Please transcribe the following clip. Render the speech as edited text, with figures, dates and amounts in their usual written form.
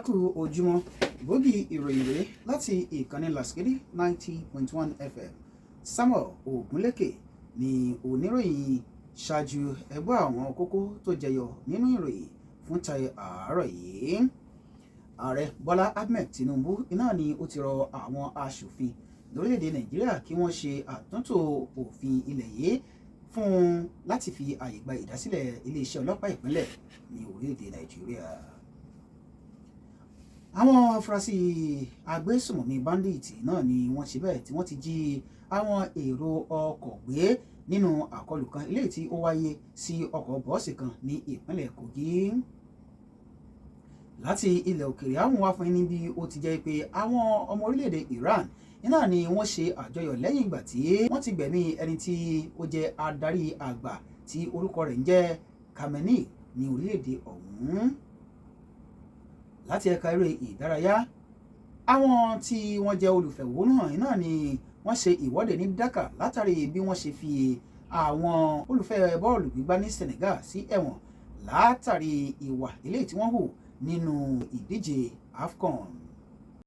Kú ojúmọ́. Gbòógì ìròyìn rèé láti ìkànnì Lasgidi 90.1 FM. Samuel Ogunlékè ni oníròyìn. Ṣáájú, ẹgbẹ́ àwọn kókó tó jẹyọ nínú ìròyìn fún ti àárọ̀ yìí. Ààrẹ Bọ́lá Ahmed Tinubu iná ni ó ti rọ àwọn aṣòfin lórílẹ̀‐èdè Nàìjíríà kí wọ́n ṣe àtúntò òfin ilẹ̀ yìí fún láti fi àyè gba ìdásílẹ̀ iléeṣẹ́ ọlọ́pàá ìpínlẹ̀ ní orílẹ̀‐èdè Nàìjíríà. Àwọn afurasí agbésùmọ̀mí bandit náà ni wọ́n ṣe bẹ́ẹ̀ tí wọ́n ti jí àwọn èrò ọkọ̀ gbé nínú àkọlù kan eléyìí tí ó wáyé sí ọkọ̀ bọ́ọ̀sì kan ní ìpínlẹ̀ Kogi. Láti ilẹ̀ òkèèrè, àwọn wá fún yín ní bí ó ti jẹ́ pé àwọn ọmọ orílẹ̀-èdè Iran iná ni wọ́n ṣe àjọyọ̀ lẹ́yìn ìgbà tí wọ́n ti gbẹ̀mí ẹni tí ó jẹ́ adarí àgbà tí orúkọ rẹ̀ ń jẹ́ Khamenei ní orílẹ̀-èdè ọ̀hún. Láti ẹ̀ka eré ìdárayá, àwọn tí wọ́n jẹ́ olùfẹ̀hónúhàn náà ni wọ́n ṣe ìwọ́de ní Dhaka látàrí bí wọ́n ṣe fi àwọn olùfẹ́ bọ́ọ̀lù gbígbá ní Senegal sí ẹ̀wọ̀n látàrí ìwà eléyìí tí wọ́n hù nínú ìdíje AFCON.